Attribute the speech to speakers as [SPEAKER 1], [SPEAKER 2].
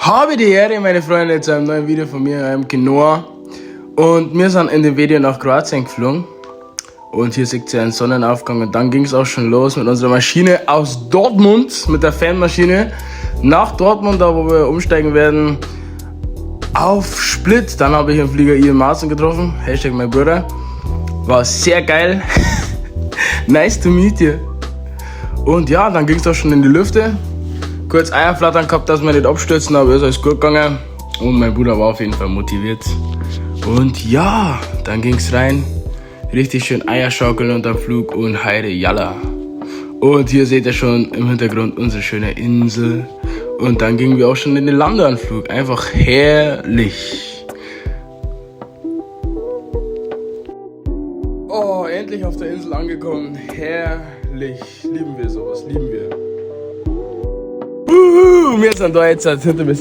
[SPEAKER 1] Habe die Ehre, meine Freunde, zu einem neuen Video von mir, einem Kenoa. Und wir sind in dem Video nach Kroatien geflogen. Und hier seht ihr einen Sonnenaufgang. Und dann ging es auch schon los mit unserer Maschine aus Dortmund, mit der Fanmaschine, nach Dortmund, da wo wir umsteigen werden, auf Split. Dann habe ich im Flieger Ian Maatsen getroffen. #MyBrother. War sehr geil. Nice to meet you. Und ja, dann ging es auch schon in die Lüfte. Kurz Eierflattern gehabt, dass wir nicht abstürzen, aber ist alles gut gegangen. Und mein Bruder war auf jeden Fall motiviert. Und ja, dann ging's rein. Richtig schön Eierschaukeln unterm Flug und Heide Jalla. Und hier seht ihr schon im Hintergrund unsere schöne Insel. Und dann gingen wir auch schon in den Landeanflug. Einfach herrlich. Oh, endlich auf der Insel angekommen. Herrlich. Lieben wir sowas, lieben wir. Uhu, wir sind da jetzt hinter mir.